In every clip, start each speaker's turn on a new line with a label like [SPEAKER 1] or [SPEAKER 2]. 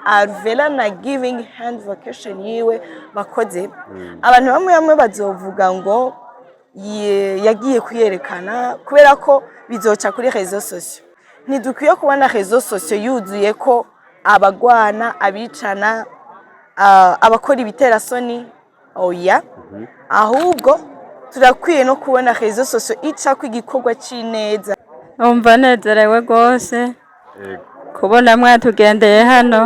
[SPEAKER 1] Alvera na Giving Hand Vocation yiwe bakoze. Abantu bamwe bamwe bazovuga ngo yagiye kuyerekana kubera ko bizoca kuri réseaux sociaux. Ntidukwiye kubona réseaux sociaux yuzuye ko abagwana, abicana, abakora ibiterasoni. Oya, ahubwo turakwiye no kubona réseaux sociaux icako igikorwa c'ineza.
[SPEAKER 2] Umva, nezerewe rwose kubona mwatugendeye hano.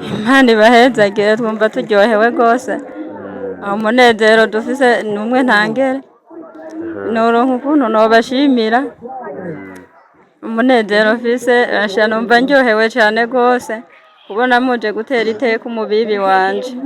[SPEAKER 2] Imana ibahezagire. Twumva turyohewe rwose. Umunezero dufise ni umwe ntangere. Noronka ukuntu nobashimira umunezero mfise. Asha, numva ndyohewe cane rwose kubona muje gutera iteka umubibi wanje.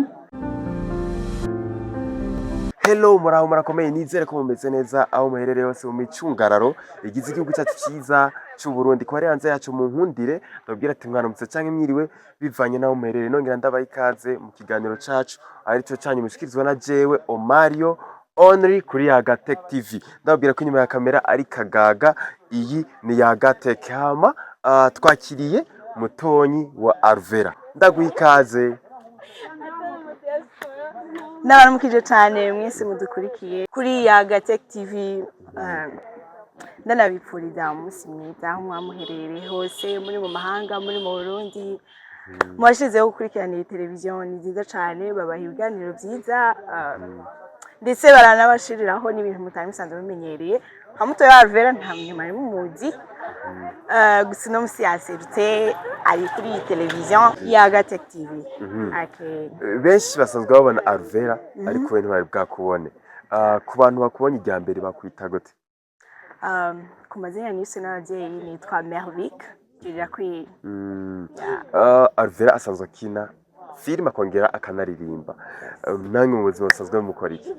[SPEAKER 3] Hello, muraho, murakomeye? Nizere ko mumeze neza aho muherereye hose mu micungararo igize igihugu cyacu cyiza cy'u Burundi. Ko ari hanze yacu, mu nkundire ndabwira ati mwaramutse canke mwiriwe, bivanye n'aho muherereye. Nongera ndabaha ikaze mu kiganiro cacu, arico canyu mushikirizwa na jewe Omario Only kuri Yaga Tech TV. Ndababwira ko inyuma ya kamera ari Kagaga, iyi ni Yaga Tech. Hama twakiriye mutonyi wa Alvera. Ndaguha ikaze.
[SPEAKER 1] Ndabaramukije cyane mwese mudukurikiye kuri Yaga Tech TV, ndanabipfuriza umunsi mwiza aho mwamuherereye hose, muri mu mahanga, muri mu Burundi. Mubashizeho gukurikirana iyi televiziyo ni nziza cyane, babaha ibiganiro byiza, ndetse baranabashiriraho n'ibintu mutari musanzwe mumenyereye. Nka mutoya wa Alvera nta muntu ari mumuzi. Gusa uno musi yaserutse, ari kuri iyi televiziyo Yaga Tech TV. Okay.
[SPEAKER 3] Benshi basanzwe babona Alvera, ariko we ntibari bwakubone. Ku bantu bakubonye irya mbere, bakwita gute?
[SPEAKER 1] Ku mazina nise n'ababyeyi nitwa Mervic Rirakwiye.
[SPEAKER 3] Alvera asanzwe akina filime, akongera akanaririmba. Namwe mu buzima busanzwe mukora iki?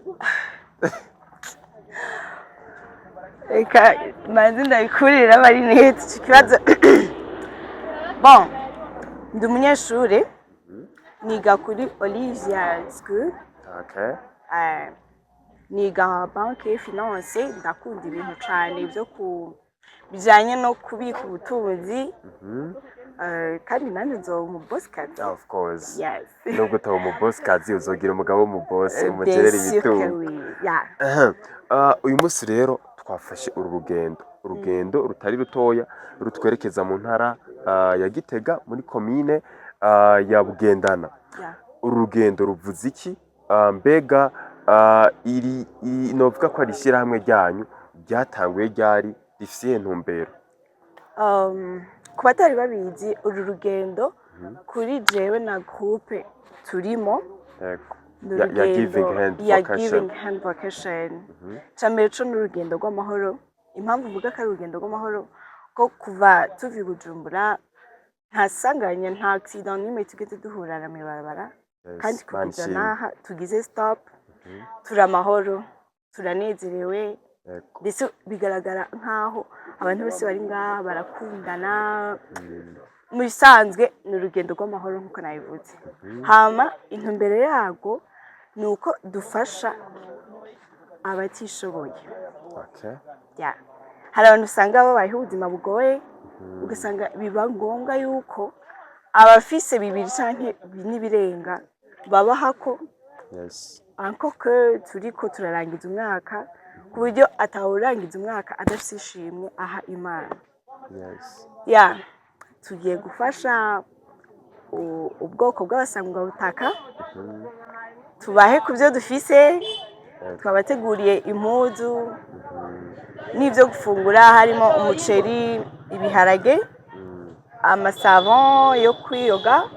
[SPEAKER 1] Reka manze ndabikurira amarinete ico kibazo. Bon, ndi umunyeshure, niga kuri Olivia School. Niga banque finance. Ndakunda ibintu cane byo ku bijanye no kubika ubutunzi. Kandi nanjye nzoba umu boss kazi.
[SPEAKER 3] Of course.
[SPEAKER 1] Yes.
[SPEAKER 3] Nubwo utaba umu boss kazi, uzogira umugabo w'umu boss umugerera
[SPEAKER 1] Bien sûr que
[SPEAKER 3] imitungo.
[SPEAKER 1] oui. Yeah.
[SPEAKER 3] Aha. Uyu munsi rero twafashe uru rugendo, urugendo rutari rutoya, rutwerekeza mu ntara ya Gitega, muri komine ya Bugendana. Uru rugendo ruvuze iki? Mbega iri novuga ko ari ishyirahamwe ryanyu ryatanguye ryari, rifise iyihe ntumbero?
[SPEAKER 1] Ku batari babizi, uru rugendo kuri jewe na groupe turimo ni
[SPEAKER 3] Ya Giving
[SPEAKER 1] urugendo
[SPEAKER 3] Hand
[SPEAKER 1] ya
[SPEAKER 3] Vocation.
[SPEAKER 1] Giving Hand Vocation. Cambere co ni urugendo rw'amahoro. Impamvu mvuga ko ari urugendo rw'amahoro, ko kuva tuva i Bujumbura nta sanganya, nta accident n'imwe tugeze duhurana mw'ibarabara. Kandi
[SPEAKER 3] Imana
[SPEAKER 1] kugeza
[SPEAKER 3] ishimwe.
[SPEAKER 1] n'aha tugize stop, turi amahoro, turanezerewe. Ndetse bigaragara nk'aho abantu bose bari ngaha barakundana. Mu bisanzwe ni urugendo rw'amahoro nk'uko nabivuze. Hama intumbero yarwo ni uko dufasha abatishoboye. Ya. Hari abantu usanga babayeho ubuzima bugoye, ugasanga biba ngombwa yuko abafise bibiri canke n'ibirenga babahako. Encore que turiko turarangiza umwaka, ku buryo atawurangiza umwaka adafise ishimwe aha Imana. Ya, tugiye gufasha ubwoko bw'abasangwabutaka, tubahe ku byo dufise. Twabateguriye impuzu n'ibyo gufungura, harimo umuceri, ibiharage, amasavon yo kwiyoga,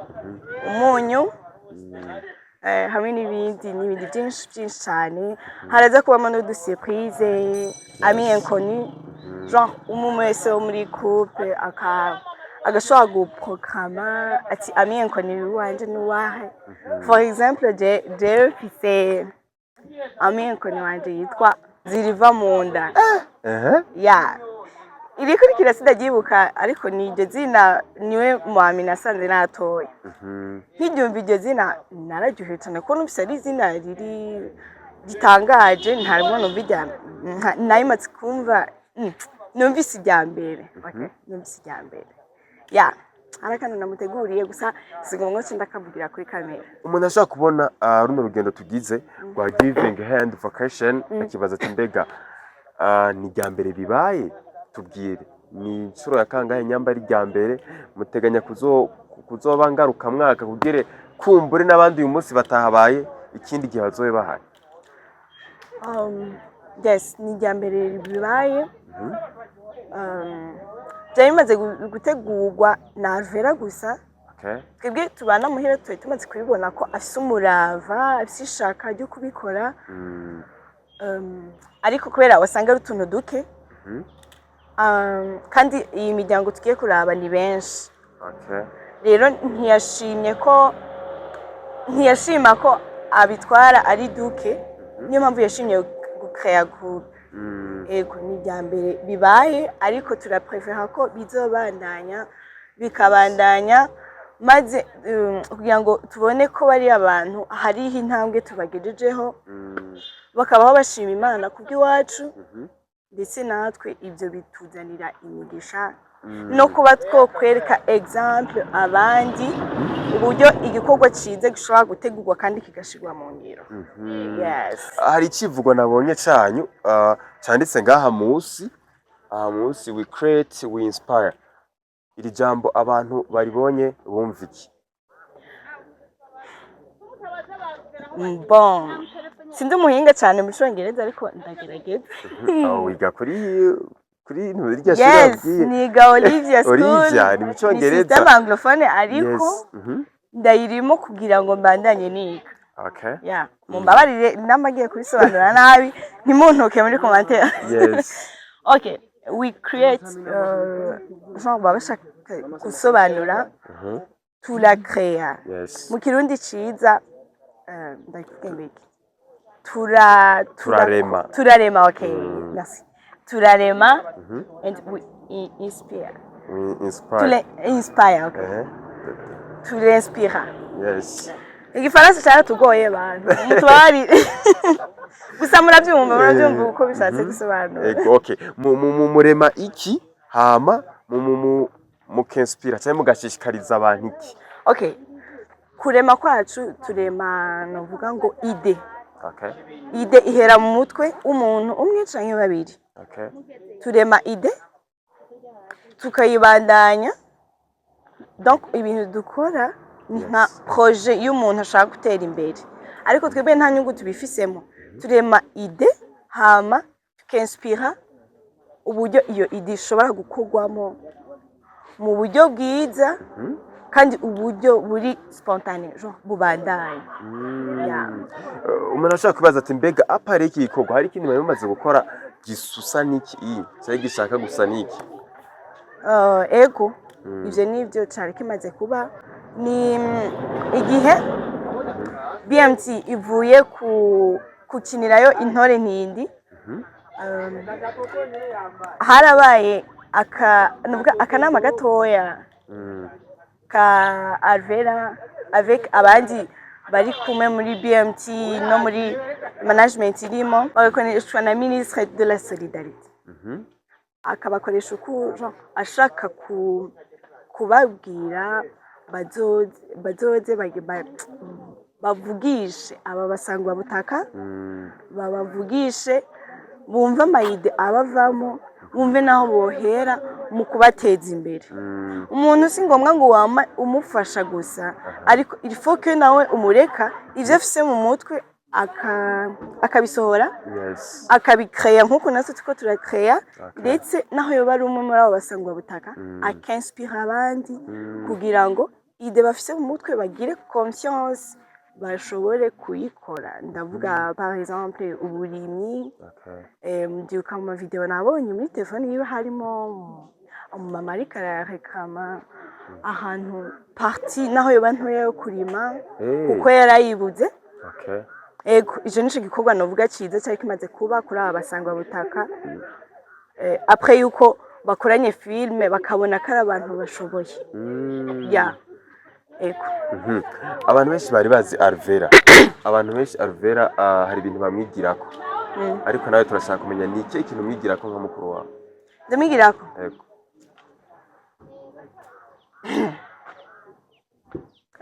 [SPEAKER 1] umunyu, hamwe n'ibindi n'ibindi byinshi byinshi cyane. Haraza kubamo n'udu surprise, ami inconnu, genre umwe wese wo muri couple aka agashobora guprograma ati: "Ami inconnu wanje n'uwahe?" For exemple, jewe mfise ami inconnu wanje yitwa Ziriva mu nda. Ya, irikurikira sindaryibuka, ariko ni iryo zina niwe mwami nasanze natoye. Nkiryumva iryo zina nararyohewe cyane, kuko numvise ari izina riri ritangaje. Ntabwo numva irya nayimatse kumva, numvise irya mbere. Okay, numvise irya mbere. Ya. Hari akantu namuteguriye, gusa sigomba ngo ndakavugira kuri kamera.
[SPEAKER 3] Umuntu ashobora kubona runo rugendo tugize rwa Giving Hand Vacation akibaza ati: "Mbega ni irya mbere bibaye?" Tubwire, ni inshuro ya kangahe? Nyamba ari irya mbere, muteganya kuzoba ngarukamwaka kugira kumbure n'abandi uyu munsi batahabaye, ikindi gihe bazobe bahari?
[SPEAKER 1] Yes, ni irya mbere bibaye. Byari bimaze gutegurwa na Alvera gusa. Twebwe tubana muhira twari tumaze kubibona ko afise umurava, afise ishaka ryo kubikora. Ariko kubera wasanga ari utuntu duke, kandi iyi miryango tugiye kuraba ni benshi, rero ntiyashimye ko, ntiyashima ko abitwara ari duke, niyo mpamvu yashimye gukeya groupe. Ego, ni irya mbere bibaye, ariko turaprefera ko bizobandanya, bikabandanya, maze kugira ngo tubone ko bari abantu hariho intambwe tubagejejeho, bakabaho bashima Imana kubw'iwacu, ndetse natwe ibyo bituzanira imigisha no kuba twokwereka exemple abandi uburyo igikorwa ciza gishobora gutegurwa kandi kigashirwa mu ngiro. Yes.
[SPEAKER 3] Hari icivugo nabonye canyu canditse ngaha musi, aha musi: "We create, we inspire." Iri jambo abantu baribonye bumva iki?
[SPEAKER 1] Bon, sindi umuhinga cyane mu Congereza, ariko ndagerageza.
[SPEAKER 3] Aho wiga kuri ntirya shuri?
[SPEAKER 1] Yes.
[SPEAKER 3] Wabwiye?
[SPEAKER 1] Niga Olivia School.
[SPEAKER 3] Olivia ni mu
[SPEAKER 1] Ni
[SPEAKER 3] Congereza.
[SPEAKER 1] système anglophone, ariko ndayirimo kugira ngo mbandanye niga. Yeah, mumbabarire namba ngiye kubisobanura nabi, ntimuntuke muri commentaire. Okay, we create, genre baba bashaka gusobanura turakrea. Mu Kirundi ciza, ndakivuga ngo iki?
[SPEAKER 3] Turarema.
[SPEAKER 1] Turarema, okay. Merci. Turarema and we inspire.
[SPEAKER 3] We inspire.
[SPEAKER 1] Tule inspire, okay. Turinspira. Igifaransa cyaratugoye bantu, mutubabarire, gusa murabyumva, murabyumva uko bishatse gusobanura.
[SPEAKER 3] Ego, okay. Murema iki, hama mu mukinspira cyangwa mugashishikariza abantu iki?
[SPEAKER 1] Okay, kurema kwacu, turema novuga ngo idée. Idée ihera mu mutwe w'umuntu umwe canke babiri. Turema idée, tukayibandanya. Donc ibintu dukora ni nka projet y'umuntu ashaka gutera imbere, ariko twebwe nta nyungu tubifisemo. Turema idée, hama tukinspira uburyo iyo idée ishobora gukorwamo mu buryo bwiza kandi uburyo buri spontané, genre bubandanya. Yeah.
[SPEAKER 3] Umuntu ashobora kwibaza ati: "Mbega à part iki gikorwa, hari ikindi mwari mumaze gukora gisusa n'iki iyi cyangwa gishaka gusa n'iki?"
[SPEAKER 1] Ego, ivyo nivyo cari kimaze kuba ni igihe BMT ivuye ku gukinirayo Intore Ntindi. Harabaye aka nuvuga akanama gatoya ka Alvera avec abandi bari kumwe muri BMT no muri management irimo, bagakoreshwa na ministre de la solidarité, akabakoresha uko genre ashaka kubabwira bazoze, bazoze bavugishe aba basangwabutaka, babavugishe, bumve ama idées abavamo, bumve n'aho bohera mu kubateza imbere. Umuntu si ngombwa ngo wama umufasha gusa, ariko il faut que nawe umureka ivyo afise mu mutwe akabisohora, akabikreya nk'uko natwe turiko turakreya. Ndetse naho yoba ari umwe muri abo basangwabutaka, akinspira abandi kugira ngo idée bafise mu mutwe bagire confiance, bashobore kuyikora. Ndavuga par exemple uburimyi. Ndibuka mu ma vidéo nabonye muri telefone yiwe harimo umumama ariko ararekama ahantu partie, naho yoba ntoya, yo kurima, kuko yarayibuze. Ego, ico nico gikorwa novuga ciza cari kimaze kuba kuri aba basangwabutaka, après yuko bakoranye film bakabona ko ari abantu bashoboye. Ya, ego.
[SPEAKER 3] Abantu benshi bari bazi Alvera, abantu benshi Alvera hari ibintu bamwigirako, ariko nawe turashaka kumenya ni ikihe kintu umwigirako nka mukuru wawe.
[SPEAKER 1] Ndamwigirako?
[SPEAKER 3] Ego.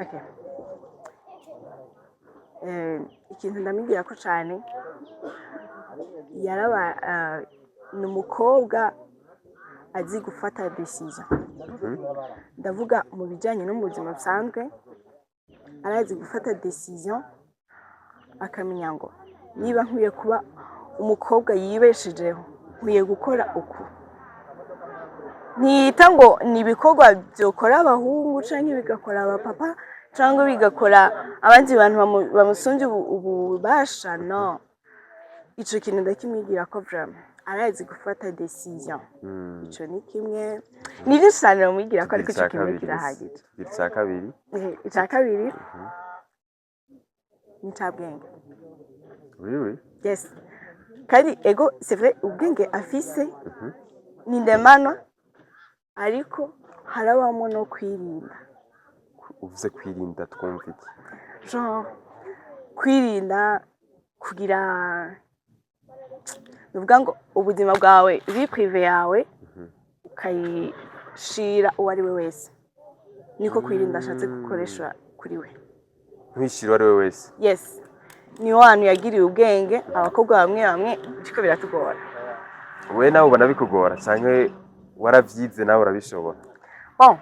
[SPEAKER 1] Okay. Ikintu ndamwigira ko cane, yaraba ni umukobwa azi gufata décision. Ndavuga mu bijanye no mu buzima busanzwe, arazi gufata décision, akamenya ngo niba nkwiye kuba umukobwa yibeshejeho, nkwiye gukora uku. Ntiyita ngo ni ibikorwa byokora abahungu canke bigakora abapapa cyangwa bigakora abandi bantu bamusumbya ububasha. No ico kintu ndakimwigira ko, vraiment arazi gufata décision. Ico ni kimwe, ni byinshi cyane bamwigira ko, ariko ico
[SPEAKER 3] Icya
[SPEAKER 1] kimwe
[SPEAKER 3] kabiri.
[SPEAKER 1] kirahagije.
[SPEAKER 3] Icya kabiri.
[SPEAKER 1] Ica kabiri ni icabwenge.
[SPEAKER 3] Oui.
[SPEAKER 1] Yes, kandi ego, c'est vrai, ubwenge afise ni ndemanwa, ariko harabamo no kwirinda.
[SPEAKER 3] Uvuze kwirinda, twumva iki?
[SPEAKER 1] Genre kwirinda kugira, nuvuga ngo ubuzima bwawe, vie privée yawe, ukayishira uwo ari we wese. Niko kwirinda ashatse gukoresha kuri we.
[SPEAKER 3] Ntwishyire uwo ari we wese.
[SPEAKER 1] Yes, niwo hantu yagiriye ubwenge. Abakobwa bamwe bamwe biriko biratugora.
[SPEAKER 3] We nawe ubona bikugora canke waravyize, nawe urabishobora?
[SPEAKER 1] Bon,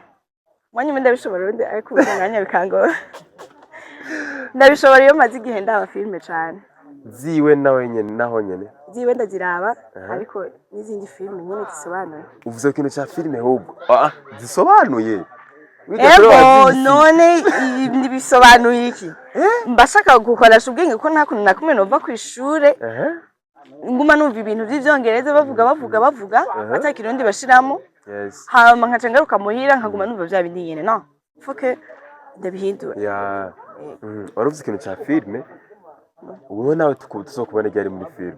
[SPEAKER 1] mwanya umwe ndabishobora, urundi ariko ubundi mwanya bikangora. Ndabishobora iyo maze igihe ndaba filime cane.
[SPEAKER 3] Ziwe nawe nyene, naho nyene?
[SPEAKER 1] Ziwe ndaziraba, ariko n'izindi filime nyene zisobanuye.
[SPEAKER 3] Uvuze ku kintu ca filime ahubwo, zisobanuye. Wiga kuri
[SPEAKER 1] Ego.
[SPEAKER 3] wazizi.
[SPEAKER 1] None ibi bisobanuye iki? Mba shaka gukoresha ubwenge, ko nta kuntu na kumwe nova kw'ishure nguma numva ibintu vy'ivyongereza bavuga, bavuga, bavuga, ata kirundi bashiramo, hama nkaca ngaruka muhira nkaguma numva vya bindi nyene. No faut que ndabihindura.
[SPEAKER 3] Ya, wari uvuze ikintu ca filime. Ubu nawe tuzokubona ryari muri filime?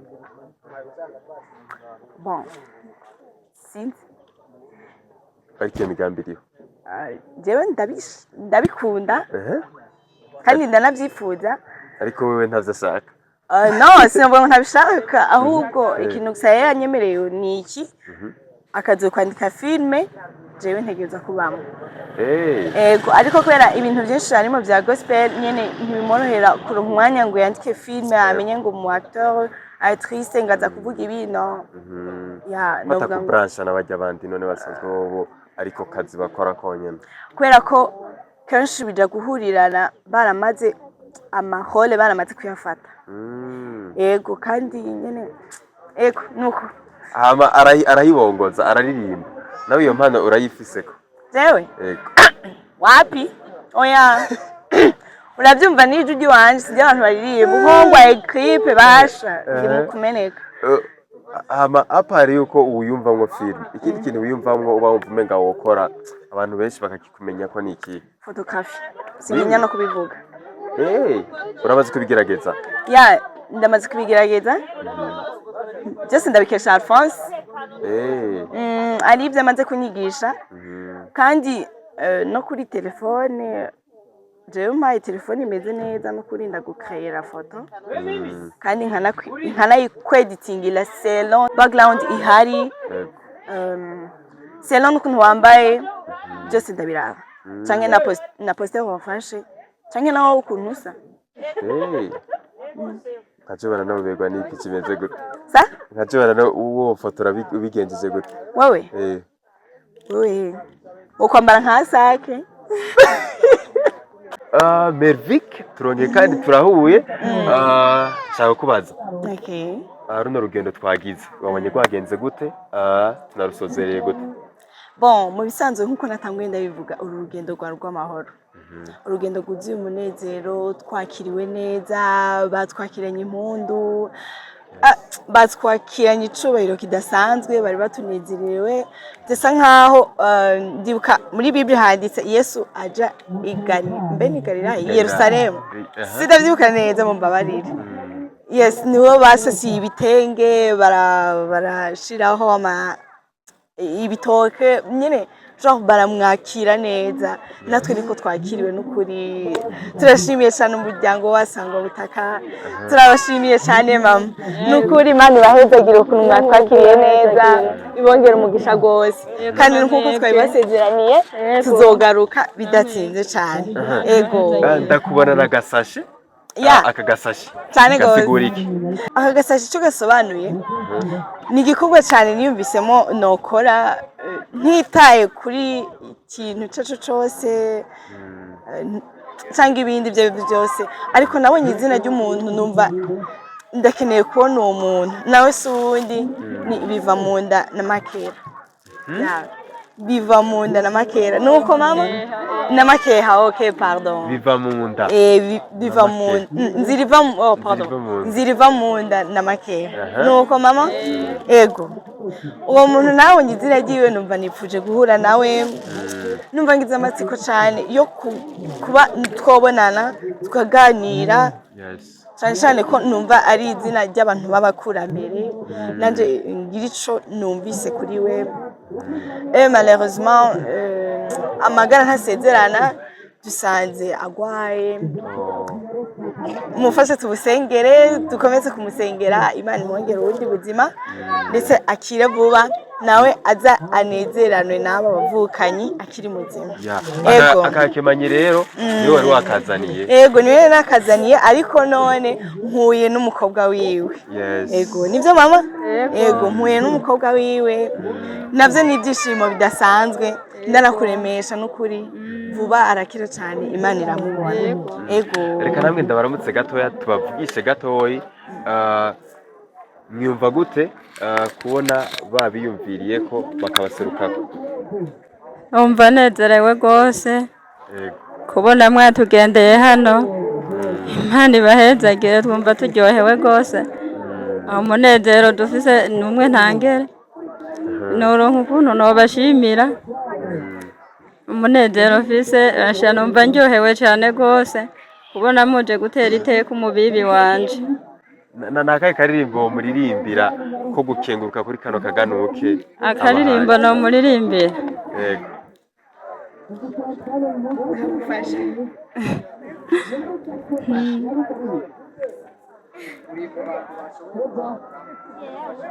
[SPEAKER 1] Bon, sinzi.
[SPEAKER 3] Ariko iyo migambi iriho?
[SPEAKER 1] Ah, jewe ndabikunda kandi ndanavyifuza.
[SPEAKER 3] Ariko wewe ntavyo ashaka.
[SPEAKER 1] No, sinavuga ngo ntabishaka, ahubwo ikintu gusa yari yanyemereye ni iki: akazokwandika filime jewe ntegereza kubamo. Ego, ariko kubera ibintu byinshi harimo bya gospel nyene, ntibimworohera kuronka umwanya ngo yandike filime, amenye ngo umu acteur, actrice, ngo aza kuvuga ibi, no. Ya, novuga ngo
[SPEAKER 3] Batakubrancha n'abajya abandi none basanzwe bobo ariko kazi bakora konyene.
[SPEAKER 1] Kubera ko kenshi bija guhurirana baramaze ama rôle, baramaze kuyafata. Ego, kandi nyene, ego, nuko.
[SPEAKER 3] Hama arayibongoza, araririmba nawe, iyo mpano urayifiseko?
[SPEAKER 1] Jewe?
[SPEAKER 3] Ego.
[SPEAKER 1] Wapi, oya, urabyumva n'ijwi ry'iwanje sijya abantu baririmba, nko grippe basha ndi mu kumeneka.
[SPEAKER 3] Hama à part yuko wiyumvamwo filime, ikindi kintu wiyumvamwo uba wumva umenga wokora abantu benshi bakakikumenya ko ni ikihe?
[SPEAKER 1] Photographie, simenya no kubivuga.
[SPEAKER 3] Uramaze kubigerageza?
[SPEAKER 1] Ya, ndamaze kubigerageza byose, ndabikesha Alphonse. Ari ibyo amaze kunyigisha, kandi no kuri telefone, jewe mpaye telefone imeze neza no kurinda gukayera foto, kandi nkanayikweditingira selon background ihari, selon n'ukuntu wambaye, byose ndabiraba, canke na poste wafashe, canke nawe ukuntu usa.
[SPEAKER 3] Nkajobora nawe uberwa n'iki kimeze gute?
[SPEAKER 1] Sa?
[SPEAKER 3] Nkajobora nawe uwo fotora ubigenjeje gute?
[SPEAKER 1] Wewe?
[SPEAKER 3] Eh.
[SPEAKER 1] Wewe ukwambara nka sake.
[SPEAKER 3] Ah, Mervic, turongeye kandi turahuye. Nshaka kubaza.
[SPEAKER 1] Okay.
[SPEAKER 3] Runo rugendo twagize, wabonye rwagenze gute? Tunarusozereye gute?
[SPEAKER 1] Bon, mu bisanzwe, nk'uko natanguye ndabivuga, uru rugendo rwari rw'amahoro, urugendo rwuzuye umunezero. Twakiriwe neza, batwakiranye impundu, batwakiranye icubahiro kidasanzwe, bari batunezerewe. Bisa nkaho ndibuka muri Bible handitse Yesu aja i mbe ni Galilaya, i Yerusalemu. Sindavyibuka neza, mumbabarire. Yes, nibo basasiye ibitenge, barashiraho ama ibitoke nyene. Genre baramwakira neza, natwe niko twakiriwe. N'ukuri turashimiye cyane umuryango wasangwa butaka, turabashimiye cyane mama. N'ukuri Imana ibahezagire ukuntu mwatwakiriye neza, ibongera umugisha rwose. Kandi nk'uko twabibasezeraniye, tuzogaruka bidatinze cyane. Ego.
[SPEAKER 3] Ah, ndakubona n'agasashe.
[SPEAKER 1] Ya.
[SPEAKER 3] Ah, aka gasashe
[SPEAKER 1] Cyane gose.
[SPEAKER 3] gasigura iki?
[SPEAKER 1] Aka gasashe icyo gasobanuye ni igikorwa cyane niyumvisemo nokora, ntitaye kuri ikintu icyo ari cyo cyose, cyangwa ibindi ibyo ari byo byose, ariko nabonye izina ry'umuntu numva ndakeneye kubona uwo muntu. Nawe si uwundi, ni biva mu nda na makera. Ya, biva mu nda na makera. Nuko mama na makeha, ok, pardon.
[SPEAKER 3] Biva mu nda.
[SPEAKER 1] Biva mu nzira iva mu, oh, pardon.
[SPEAKER 3] Nzira iva mu nda.
[SPEAKER 1] Nzira iva mu nda na makeha. Nuko mama, ego, uwo muntu nawe izina ryiwe numva nipfuje guhura nawe, numva ngize amatsiko cyane yo kuba twobonana tukaganira, cyane cyane ko numva ari izina ry'abantu b'abakurambere, nanjye ngira ico numvise kuri we. Malheureusement, amagara ntasezerana, dusanze agwaye. Mufashe tumusengere, dukomeze kumusengera, Imana imwongere ubundi buzima, ndetse akire vuba, nawe aza anezeranwe n'aba bavukanyi akiri muzima.
[SPEAKER 3] Ya.
[SPEAKER 1] Ego.
[SPEAKER 3] Akakemanyi rero niwe wari wakazaniye?
[SPEAKER 1] Ego, niwe nakazaniye, ariko none mpuye n'umukobwa wiwe. Ego, nibyo mama. Ego, mpuye n'umukobwa wiwe, nabyo ni ibyishimo bidasanzwe. Ndanakuremesha n'ukuri, vuba arakira cyane, Imana iramubona. Ego.
[SPEAKER 3] Reka namwe ndabaramutse gatoya, tubavugishe gatoyi. Ah, mwiyumva gute, kubona babiyumviriye ko bakabaserukako?
[SPEAKER 2] Umva nezerewe rwose kubona mwatugendeye hano. Imana ibahezagire, twumva turyohewe rwose. Umunezero dufise ni umwe ntangere, noronka ukuntu nobashimira umunezero mfise. Asha, numva ndyohewe cane rwose kubona muje gutera iteka umubibi wanje.
[SPEAKER 3] Ni akahe karirimbo muririmbira ko gukenguruka kuri kano kaganuke?
[SPEAKER 2] Akaririmbo nomuririmbira?
[SPEAKER 3] Yego.
[SPEAKER 1] Ndagufasha.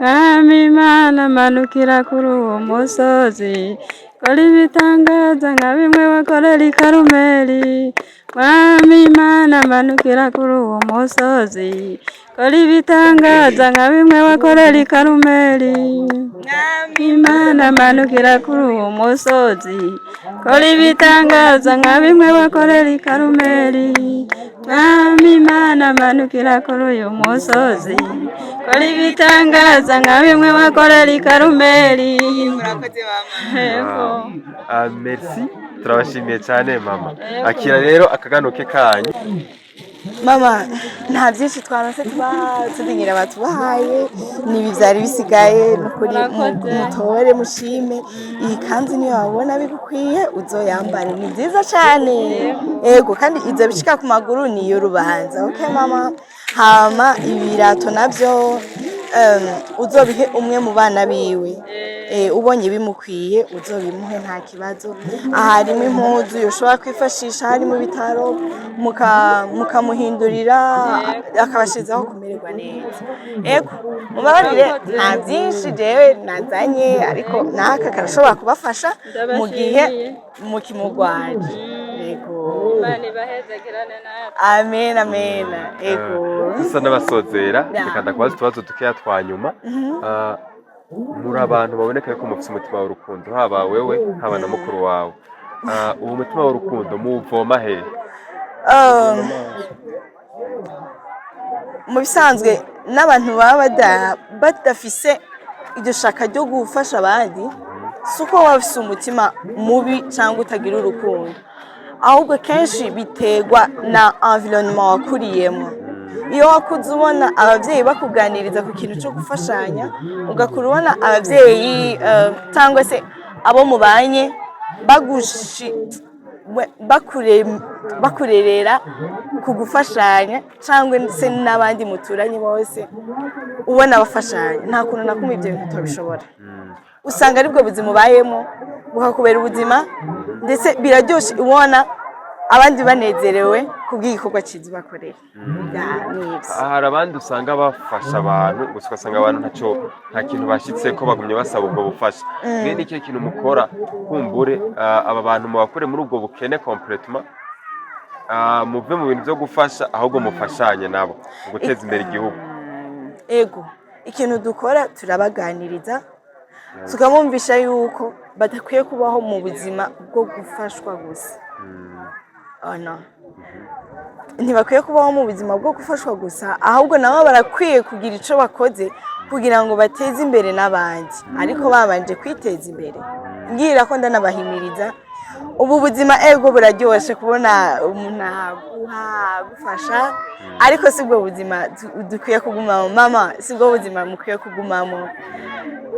[SPEAKER 2] Mwami Imana, manukira kuri uwo musozi, kora ibitangaza nka bimwe wakorera i Karumeli. Mwami Imana, manukira kuri uwo musozi, kora ibitangaza nka bimwe wakorera i Karumeli.
[SPEAKER 1] Mwami
[SPEAKER 2] Imana, manukira kuri uwo musozi, kora ibitangaza nka bimwe wakorera i Karumeli. Mwami Imana, manukira kuri uyu musozi, kora ibitangaza nka bimwe wakorera i Karumeli.
[SPEAKER 1] Murakoze mama.
[SPEAKER 2] Yego.
[SPEAKER 3] Ah, merci, turabashimiye cyane mama. Akira rero akaganuke kanyu.
[SPEAKER 1] Mama, nta byinshi twaronse tubaha, tudinyira batubahaye nibi byari bisigaye. Nukuri mutore mushime iyi kanzu, niyo wabona bigukwiye uzoyambare, ni nziza cyane. Ego, kandi izo bishika ku maguru ni iy'urubanza. Okay mama. Hama ibirato nabyo, uzobihe umwe mu bana biwe. Ubonye bimukwiye uzobimuhe, nta kibazo. Aha harimo impuzu yoshobora kwifashisha hari mu bitaro, mukamuhindurira akabashizaho kumererwa neza. Ego, mubabarire, nta byinshi jewe nazanye, ariko n'aka karashobora kubafasha mu gihe mukimugwaje. Ego.
[SPEAKER 2] Imana ibahezagirane natwe.
[SPEAKER 1] Amen, amen. Ego.
[SPEAKER 3] Dusa n'abasozera,
[SPEAKER 1] Ya.
[SPEAKER 3] reka ndakubaza utubazo dukeya twa nyuma. Ah, muri abantu baboneka yuko mufite umutima w'urukundo, haba wewe, haba na mukuru wawe. Ah, uwo mutima w'urukundo muwuvoma hehe?
[SPEAKER 1] Mu bisanzwe n'abantu baba badafise iryo shaka ryo gufasha abandi, si uko baba bafise umutima mubi cyangwa utagira urukundo, ahubwo kenshi biterwa na environnement wakuriyemo. Iyo wakuze ubona ababyeyi bakuganiriza ku kintu cyo gufashanya, ugakura ubona ababyeyi, cyangwa se abo mubanye bakurerera ku gufashanya, cyangwa se n'abandi muturanye bose ubona bafashanya, nta kuntu na kumwe ibyo bintu tubishobora. Usanga aribwo buzima ubayemo, bukakubera ubuzima. Ndetse biraryoshe ubona abandi banezerewe kubw'igikorwa cyiza ubakorera. Ya, ni ibyo.
[SPEAKER 3] Hari abandi usanga bafasha abantu gusa, ugasanga abantu ntacyo, nta kintu bashyitse ko bagumye basaba ubwo bufasha. Mwe ni ikihe kintu mukora kumbure aba bantu mubakure muri ubwo bukene complètement, muve mu bintu byo gufasha, ahubwo mufashanye nabo mu guteza imbere igihugu?
[SPEAKER 1] Ego, ikintu dukora, turabaganiriza, tukamwumvisha yuko badakwiye kubaho mu buzima bwo gufashwa gusa. Oh, no, ntibakwiye kubaho mu buzima bwo gufashwa gusa, ahubwo nabo barakwiye kugira icyo bakoze kugira ngo bateze imbere n'abandi, ariko babanje kwiteza imbere. Ngira ko ndanabahimiriza. Ubu buzima, ego, buraryoshe kubona umuntu aguha, agufasha, ariko si bwo buzima dukwiye kugumamo. Mama, si bwo buzima mukwiye kugumamo.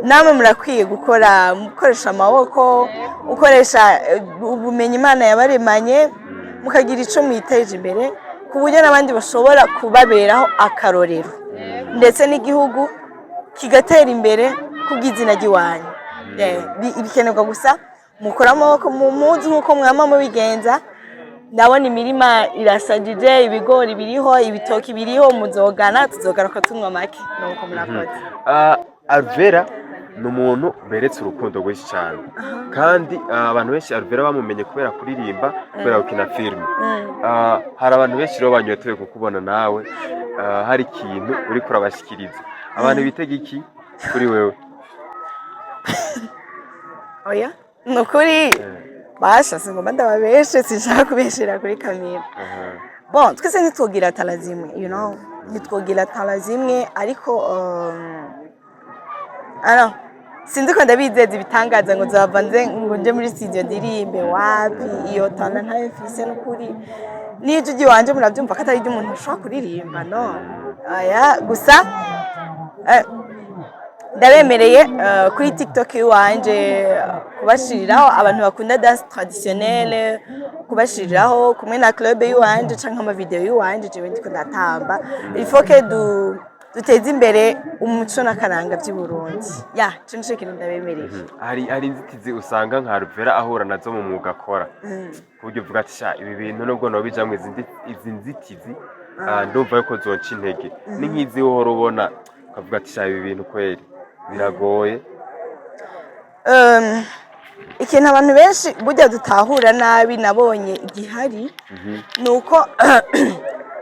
[SPEAKER 1] Namwe murakwiye gukora, mukoresha amaboko, ukoresha ubumenyi Imana yabaremanye, mukagira icyo mwiteje imbere, ku buryo n'abandi bashobora kubaberaho akarorero, ndetse n'igihugu kigatera imbere kubw'izina ry'iwanyu. Bikenerwa gusa mukore amaboko mu mpuzu nk'uko mwama mubigenza. Ndabona imirima irasajije, ibigori biriho, ibitoki biriho. Muzogana, tuzogaruka tunywa make. Nuko murakoze.
[SPEAKER 3] Alvera ni umuntu beretse urukundo rwinshi cyane, kandi abantu benshi Alvera bamumenye kubera kuririmba, kubera gukina filime. Hari abantu benshi rero banyotewe kukubona nawe hari ikintu uriko urabashikiriza. Abantu bitega iki kuri wewe?
[SPEAKER 1] Oya, ni ukuri basha, singomba ndababeshe, sinshaka kubeshera kuri kamera. Bon, twese ntitwogira talent zimwe, ntitwogira talent zimwe, ariko alors sinzi ko ndabizeza ibitangaza ngo nzava nze ngo nje muri studio ndirimbe. Wapi, iyo talent ntayo mfise n'ukuri. N'ijwi ry'iwanje murabyumva ko atari iry'umuntu ashobora kuririmba. No aya gusa ndabemereye kuri TikTok iwanje kubashiriraho abantu bakunda danse traditionnelle, kubashiriraho kumwe na club y'iwanje canke ama video y'iwanje jewe ndiko ndatamba. Il faut que duteze imbere umuco n'akaranga vy'i Burundi. Ya, ico nico kintu ndabemereye.
[SPEAKER 3] Hari inzitizi usanga nka Alvera ahura nazo mu mwuga akora, ku buryo uvuga ati: "Sha, ibi bintu nubwo nobijamwo, izi nzitizi ndumva yuko zonca intege"? Ni nk'izi uhora ubona ukavuga ati: "Sha, ibi bintu kweri biragoye"?
[SPEAKER 1] Ikintu abantu benshi burya dutahura nabi nabonye gihari ni uko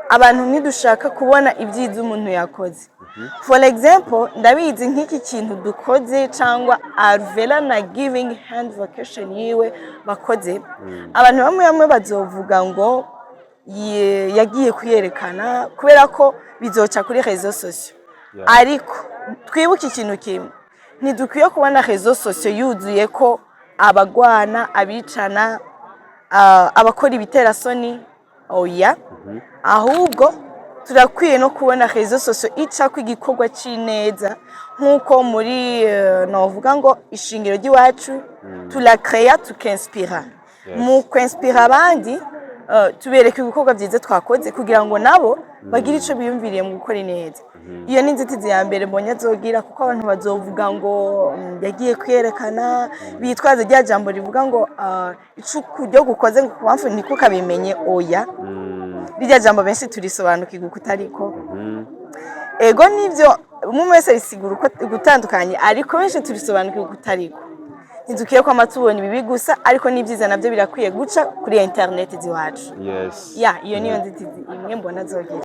[SPEAKER 1] abantu ntidushaka kubona ibyiza umuntu yakoze. For example, ndabizi nk'iki kintu dukoze cyangwa Alvera na Giving Hand Vacation yiwe bakoze, abantu bamwe bamwe bazovuga ngo yagiye kuyerekana kubera ko bizoca kuri réseaux sociaux. Ariko twibuke ikintu kimwe: ntidukwiye kubona réseaux sociaux yuzuye ko abagwana, abicana, abakora ibiterasoni. Oya, ahubwo turakwiye no kubona réseaux sociaux icako igikorwa c'ineza, nk'uko muri novuga ngo ishingiro ry'iwacu turakeya, tukinspira. Mu kwinspira abandi, tubereka ibikorwa byiza twakoze kugira ngo nabo bagire ico biyumviriye mu gukora ineza. Iyo ni inzitizi ya mbere mbonye azogira, kuko abantu bazovuga ngo yagiye kwerekana, bitwaze rya jambo rivuga ngo ico kuryo gukoze ngo kubamfu niko kabimenye. Oya, rirya jambo benshi turisobanukirwa uko utariko. Ego, nivyo, umwe wese risigura uko gutandukanye, ariko benshi turisobanukirwa uko utariko. Ntidukwiye kwama tubona ibibi gusa, ariko n'ibyiza navyo birakwiye guca kuri internet ziwacu. Ya, iyo niyo nzitizi imwe mbona azogira.